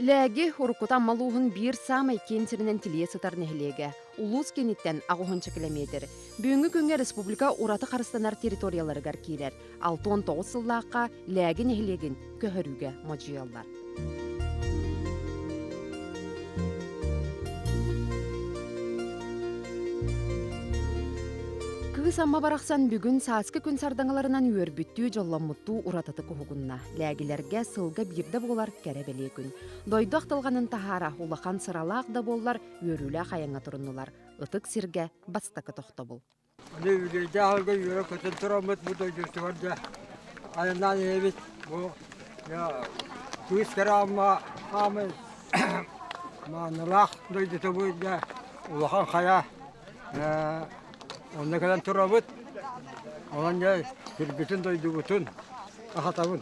Лээги уруккута Амма улууһун биир саамай киэн сиринэн тилийэ сытар нэһилиэгэ. Улуус кииниттэн аҕыһунча километр. Бүгүҥҥү күҥҥэ республика ураты харыстанар территорияларыгар киирэр. 69 сыллаахха Лээги нэһилиэгин көһөрүүгэ модьуйаллар. Кыыс Амма барахсан бүгүн сааскы күн сардаҥаларынан үөрбүттүү, дьолломмуттуу уратытык уһугунна. Лээгилэргэ сылга биирдэ буолар кэрэ бэлиэ күн. Дойду ахтылҕанын таһаара улахан сыралаах да буоллар үөрүүлээх айаҥҥа туруннулар. Ытык сиргэ бастакы тохтобул. Аны үбүлүөйдээх аһылга үөрэ-көтөн тураммыт бу дойдубутугар дьэ айаннаан иһэбит. Бу кыыс кэрэ Амма хаамай маанылаах дойдута бу дьэ улахан хайа онно кэлэн турабыт. Онон дьэ сирбитин дойдубутун аһатабын.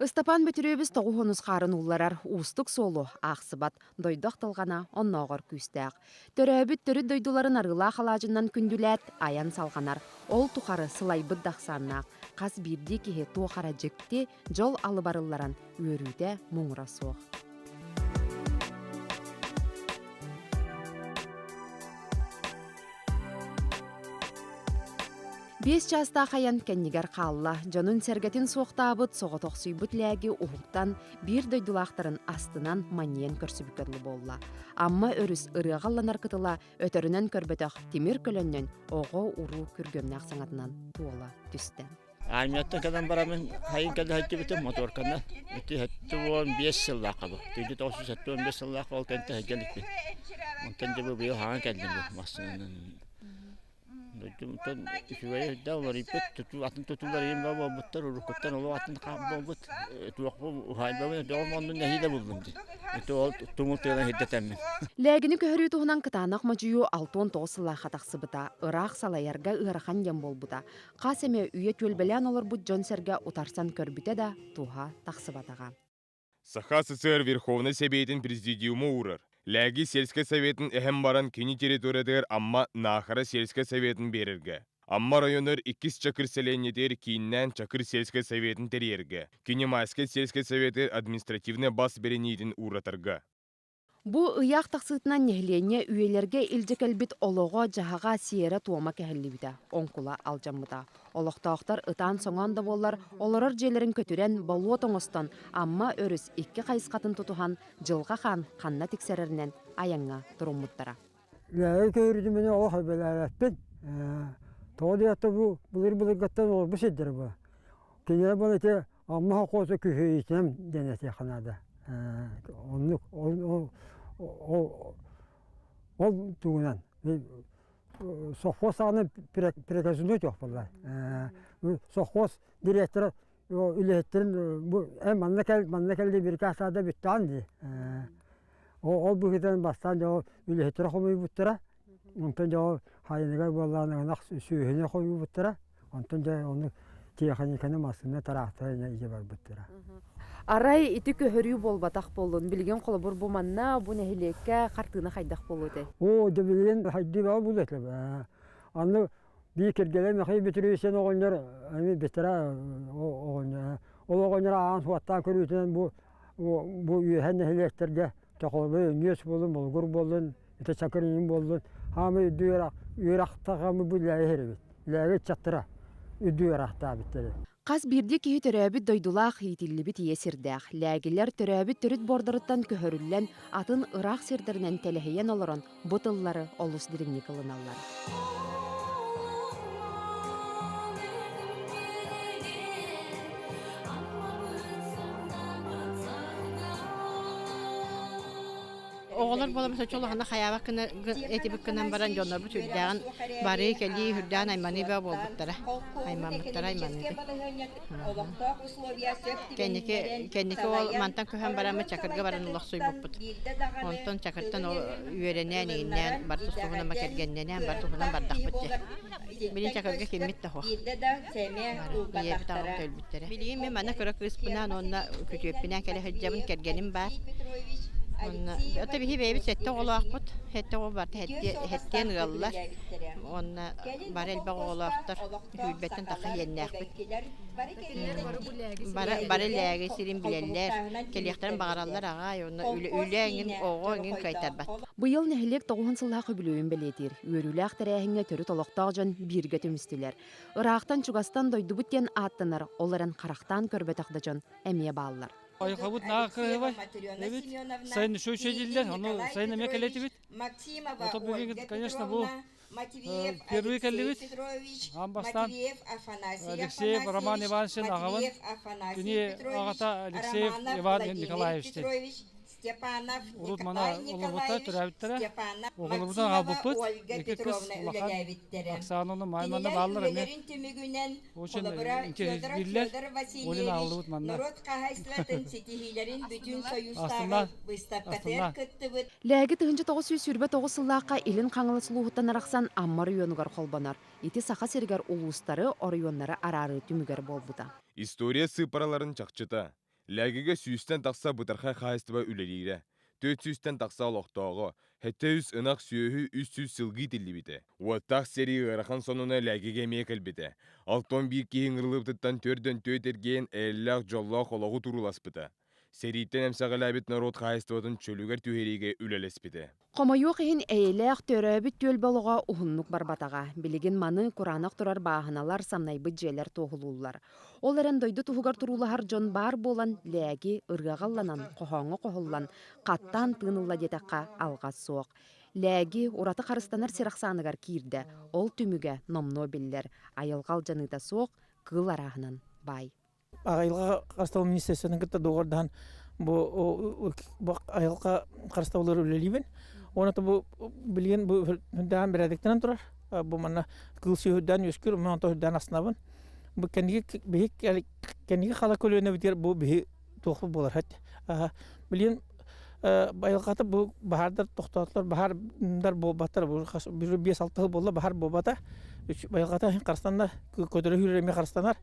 Ыстапаан Бөтүрүөбүс тоҕус хаарын уулларар уустук суолу аахсыбат, дойду ахтылҕана оннооҕор күүстээх. Төрөөбүт төрүт дойдуларын арыылаах алаадьынан күндүлээт, айан салҕанар. Ол тухары сылайбыт да ахсааннаах. Хас биирдии киһи туох эрэ дьикти, дьол алыбарылларан үөрүүтэ муҥура суох. Биэс чаастаах айан кэннигэр хаалла. Дьонун-сэргэтин суохтаабыт, соҕотохсуйбут лээги уһуктан, биир дойдулаахтарын астынан манньыйан көрсүбүккэ дылы буолла. Амма өрүс ырыаҕа ылланар кытыла өтөрүнэн көрбөтөх тимир көлөннөн оҕо-уруу күргүөмнээх саҥатынан туола түстэ. Армияттан кэлэн бараммын хайын кэлэ сылдьыбытым моторканы ити 75 сыллаахха бу. 1975 сыллаахха ол кэнтэ сылдьа иликпин. Онтон дьэ бу быйыл хаҥан кэллим бу массыынанан. Дойдумтан үчүгэйэ үрдэ уларыйбыт, тутуу атын тутуулар иһин буолбуттар, уруккуттан олох атын буолбут. Туохпун уһаайбабын өтөҕүм оннун нэһиилэ буллум дии. Ити ол тумул тыынан сирдэтэммин. Лээгини көһөрүү туһунан кытаанах модьуйуу 69 сыллаахха тахсыбыта, ыраах салайарга ыарахан диэн буолбута. Хас эмэ үйэ түөлбэлээн олорбут дьон-сэргэ утарсан көрбүтэ да, туһа тахсыбатаҕа. Саха СССР Верховнай Сэбиэтин Президиума уурар. Лээги сельскэй советын эһэн баран кини территориятыгар Амма Наахара сельскэй советын биэрэргэ. Амма районугар иккис Чакыр сэлиэнньэтигэр кииннээн Чакыр сельскэй советын тэрийэргэ, Кинемайскай сельскэй советыгар административнай бас бэриниитин ууратарга. Бу ыйаах тахсыытынан нэһилиэнньэ үйэлэргэ илдьэ кэлбит олоҕо-дьаһаҕа сиэрэ-туома кэһиллибитэ, оҥкула алдьаммыта. Олохтоохтор ытаан-соҥоон да буоллар, олорор дьиэлэрин көтүрэн, болуот оҥостон, Амма өрүс икки хайысхатын тутуһан, Дьылҕа Хаан ханна тиксэрэринэн айаҥҥа туруммуттара. Үлэһит көһөрүтүмүнэ олох эбэлээбэппин. Тоҕо диэхтэ бу былыр-былыргаттан олорбут сирдэрэ бу. Кинилэр буол ити Амма холкуоса күһүөйүтүнэн диэн этиэххэ наада. Оннук ол ол тугунан совхоз саҕана приказной туох буолла. Совхоз директора үлэһиттэрин бу эн манна кэл манна кэл диэн бирикээс бүттэҕин дии. Ол быһыытынан бастаан дьэ үлэһиттэрэ хомуйбуттара. Онтон дьэ ол хайыныгар буоллаҕына ынах сүөһүнү хомуйбуттара. Онтон дьэ ону тиэхиньикэни массыына тыраахтара илдьэ барбыттара. Арай ити көһөрүү буолбатах буоллун. Билигин холобур бу манна, бу нэһилиэккэ хартыына хайдах буолуо этэй? Оо, дьэ билигин хайдыы бөҕө буолуо этэ. Аны биир киргэлэй Михаил Петрович оҕонньор эмиэ бэтэрээ оҕонньор. Ол оҕонньор аан суоттаан көрүүтүнэн бу бу үөһэ нэһилиэктэргэ Чохолобой Өнньүөс буоллун, Болугур буоллун, ити Чакыр иҥин буоллун, хаамай үрдүк үөрэх үөрэхтаҕамы бу үлээги иһэрэбит. Үлээги ыччаттара үрдүк үөрэхтээбиттэрэ. Хас биирдии киһи төрөөбүт дойдулаах, иитиллибит ийэ сирдээх. Лээгилэр төрөөбүт төрүт буордарыттан көһөрүллэн, атын ыраах сирдэринэн тэлэһийэн олорон, бу тыллары олус дириҥник ылыналлар. Оҕолор буоламмыт соччо улаханнык хайаабат гына этибит гынан баран дьоннорбут сүрдээҕин барыы кэлии сүрдээҕин айманыы бөҕө буолбуттара. Аймаммыттара айманыыбыт. Кэнники кэнники ол мантан көһөн бараммыт Чакырга баран олохсуйбуппут. Онтон Чакыртан ол үөрэнээн иҥиннээн бар тустуһунан кэргэннэнэн бар туһунан бардахпыт дьэ. Билин Чакырга киммит да суох. Ийэбит аҕабыт өлбүттэрэ. Билигин мин манна кыра кыыспынаан уонна күтүөппүнээн кэлэ сылдьабын, кэргэним баар. Онно ото биһи бэйэбит сэттэ оҕолоохпут. Сэттэ оҕо барыта хэттиэн ыаллар. Уонна бары элбэх оҕолоохтор. Сүүрбэттэн тахса иэннээхпит. Бары бары лээги сирин билэллэр. Кэлиэхтэрин баҕараллар аҕай. Онно үлэ үлэ эҥин оҕо эҥин кыайтарбат. Быйыл нэһилиэк тоҕуһун сыллаах үбүлүөйүн бэлиэтиир. Үөрүүлээх тэрээһиҥҥэ төрүт олохтоох дьон бииргэ түмүстүлэр. Ыраахтан-чугастан дойдубут диэн ааттанар, ол эрэн харахтаан көрбөтөх да дьон эмиэ бааллар. Айылҕабыт наһаа кыраһыабай эбит. Сайын үчүгэй дииллэр, ону сайын эмиэ кэлэтибит. Ото бүгүн, конечно, бу первый кэллибит. Аан бастаан Алексеев Роман Ивановичтан аҕабын, кини аҕата Алексеев Иван Николаевич диэн. Урут мана олорбуттар, төрөөбүттэрэ. Оҕолорбутун аҕалбыппыт. Икки кыс улахан Оксана уонна Майя манна бааллар эмиэ. Очень интэриэһиргииллэр. Олин аҕаллыбыт манна. Астынна, астынна. Лээги 1929 сыллаахха Илин Хаҥалас улууһуттан арахсан Амма оройуонугар холбонор. Ити Саха сиригэр улуустары, оройуоннары араарыы түмүгэр буолбута. История сыыппараларын чахчыта. Лээгигэ сүүстэн тахса бытархай хаһаайыстыба үлэлиирэ, 400-тэн тахса олохтооҕо, 700 ынах сүөһү 300 сылгы иитиллибитэ. Уоттаах сэрии ыарахан сонуна Лээгигэ эмиэ кэлбитэ. 61 киһи ыҥырыллыбытыттан 44 эргийэн эрэллээх дьоллоох олоҕу турууласпыта. Сэрииттэн эмсэҕэлээбит норуот хаһаайыстыбатын чөлүгэр түһэриигэ үлэлэспитэ. Хомойуох иһин, эйэлээх төрөөбүт түөлбэ олоҕо уһуннук барбатаҕа. Билигин маны кураанах турар бааһыналар, самнайбыт дьиэлэр туоһулууллар. Ол эрэн дойду туһугар туруулаһар дьон баар буолан, лээги ырыаҕа ылланан, хоһооҥҥо хоһуллан, хаттаан тыын ылла диэтэххэ, алҕас суох. Лээги ураты харыстанар сир ахсааныгар киирдэ. Ол түмүгэ номнуо биллэр. Айылҕа алдьаныыта суох, кыыл арааһынан баай. Айылҕа харыстабыл министерствотын кытта доҕордоһон бу айылҕа харыстабылыгар үлэлиибин. Уонна бу билигин бу үрдээн бэрээдэктэнэн турар. Бу манна кыыл сүөһүрдээн үөскүүр, онтон үрдээн аснабын. Бу кэнники биһи кэнники хала көлүөнэбитигэр бу биһи туохпут буолар. Билигин айылҕата бу баһаардар тохтоотулар, баһаардар буолбаттар. Бу 5-6 сыл буолла баһаар буолбата. Айылҕата харыстанна, көтөрө сүүрэр эмиэ харыстанар.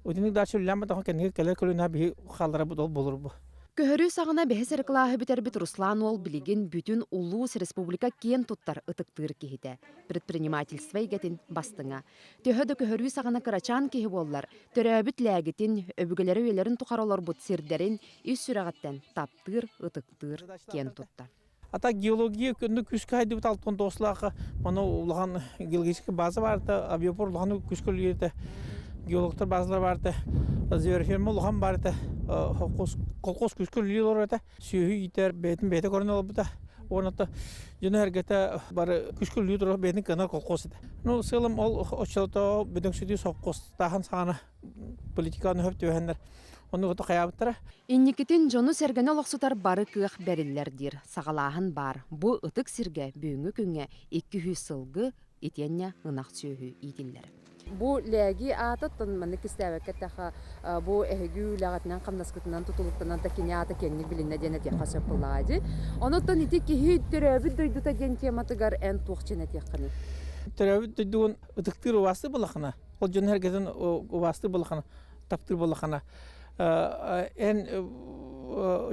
Итинник дача үлэлээн бардахха кэнники кэлэр көлүөнэ биһи хаалларабыт ол буолар бу. Көһөрүү саҕана бэһис эрэ кылааһы бүтэрбит Руслан уол билигин бүтүн улуус, республика киэн туттар ытыктыыр киһитэ. Предпринимательство эйгэтин бастыҥа. Төһө да көһөрүү саҕана кырачаан киһи буоллар, төрөөбүт лээгитин, өбүгэлэрэ үйэлэрин тухары олорбут сирдэрин ис сүрэҕиттэн таптыыр, ытыктыыр, киэн туттар. А так геология күндү күскэ хайдыбыт алтон тослаха маны улахан геологический база барта авиапор улахан күскө үлүгерте геологтар базалар барта звероферма улахан барта колхоз колхоз күскө үлүгер олор сүөһү иитэр бэйэтин бэйэтэ көрөн олорбута уонна дьоно эргэтэ бары күскө үлүгер турар бэйэтин кынар колхоз этэ ну сылым ол оччото бөдөҥсүтүү совхозтаахан саҕана политиканы хөп түбэһэннэр онну кытта хайаабыттара. Инникитин дьону-сэргэни олохсутар бары кыах бэриллэр диир саҕалааһын баар. Бу ытык сиргэ бүгүҥҥү күҥҥэ 200 сылгы итиэннэ ынах сүөһү иитиллэр. Бу лээги аатыттан маннык кистээбэккэ эттэххэ, бу эһиги үлэҕитинэн хамнаскытынан тутулуктанан да кини аата киэҥник билиннэ диэн этиэххэ сөп буоллаҕа дии. Онуттан ити киһи төрөөбүт дойдута диэн тематыгар эн туох дьин этиэххиний? Төрөөбүт дойдугун ытыктыыр убаастыыр буоллаххына, ол дьон эргэтин убаастыыр буоллаххына, таптыыр буоллаххына, эн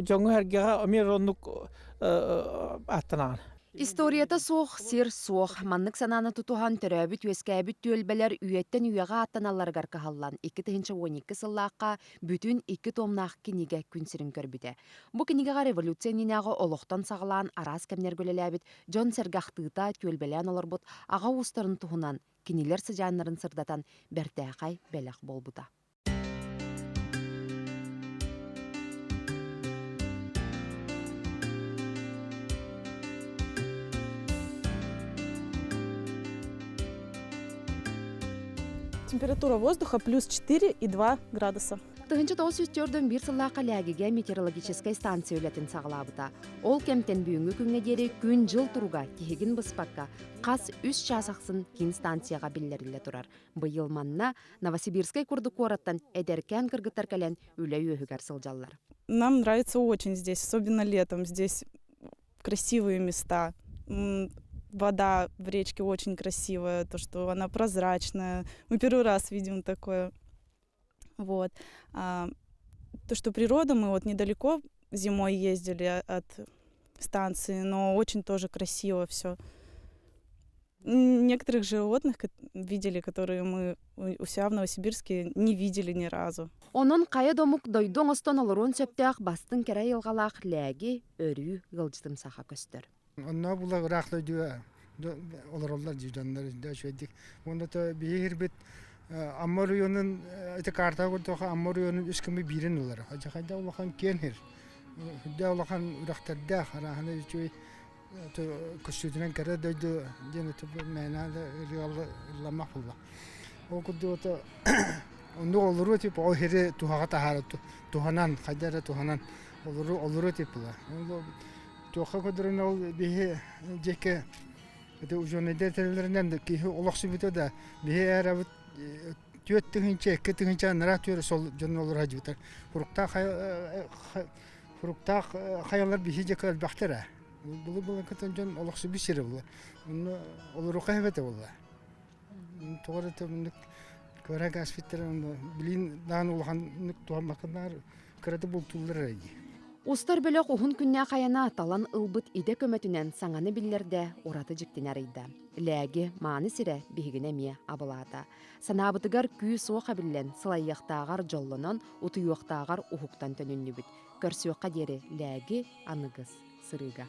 дьоҥҥо эргэҕэ эмиэ оннук ааттанаҕын. Историята суох, сир суох. Маннык санааны тутуһан, төрөөбүт-үөскээбит түөлбэлэр үйэттэн үйэҕэ ааттаналларыгар кыһаллан, 2012 сыллаахха бүтүн икки туомнаах кинигэ күн сирин көрбүтэ. Бу кинигэҕэ революция иннинээҕи олохтон саҕалаан араас кэмнэргэ үлэлээбит дьон-сэргэ ахтыыта түөлбэлээн олорбут аҕа уустарын туһунан кинилэр сыдьааннарын сырдатан бэртээхэй бэлэх буолбута. Температура воздуха плюс 4,2 градуса. 1941 сыллаахха Лээгигэ метеорологическай станция үлэтин саҕалаабыта. Ол кэмтэн бүгүҥҥү күҥҥэ диэри күн-дьыл туруга тиһигин быспакка хас үс чаас ахсын киин станцияҕа биллэриллэ турар. Быйыл манна Новосибирскай курдук куораттан эдэркээн кыргыттар кэлэн үлэ үөһүгэр сылдьаллар. Нам нравится очень здесь, особенно летом. Здесь красивые места. Вода в речке очень красивая, то, что она прозрачная. Мы первый раз видим такое. Вот. А, то, что природа, мы вот недалеко, зимой ездили от станции, но очень тоже красиво все. Некоторых животных видели, которые мы у себя в Новосибирске не видели ни разу. Онон хайа да омук дойду оҥостон олоруон сөптөөх бастыҥ кэрэ айылҕалаах Лээги өрүү ыалдьытымсаха көстөр. Онно була ыраах дойдуга олороллор дьоннор үчүгэйдик. Уонна то биһи ирбит Амма оройуонун ити картаҕа көрдөххө Амма оройуонун үс кымы биирин ылар. Хайда улахан киэн сир. Үрдэ улахан үрэхтэрдээх, арааһына үчүгэй көстүүтүнэн кэрэ дойду диэн мээнэ ылламмах буолла. Ол курдук оннук олоруо тип ол сири туһаҕа таһаара туһанан хайда эрэ туһанан олору олоруо тип була. Туохха көрдөрөн ол биһи дьиэкэ это учуонайдар этэллэринэн киһи олохсуйбута да биһи эрабыт 4 тыһыынча 2 тыһыынча анараа түөрэ сол дьон олоро сылдьыбыттар. Фруктаах фруктаах хайалар биһи дьиэкэ элбэхтэр ээ. Былыр-былыргыттан дьон олохсуйбут сирэ буолла. Онно олоруохха эбэтэ буолла. Тоҕо эрэ оннук кыра гаспиттара билин даҕаны улаханнык туһаммакканнар кырата бултууллар эрэ дии. Устар бөлөх уһун күннээх айана талан ылбыт идэ көмөтүнэн саҥаны биллэрдэ, ураты дьиктини арыйда. Лээги мааны сирэ биһигини эмиэ абылаата. Санаабытыгар күүс-уох эбиллэн, сылайыахтааҕар дьоллонон, утуйуохтааҕар уһуктан төнүннүбүт. Көрсүөххэ диэри Лээги аныгыс сырыыга.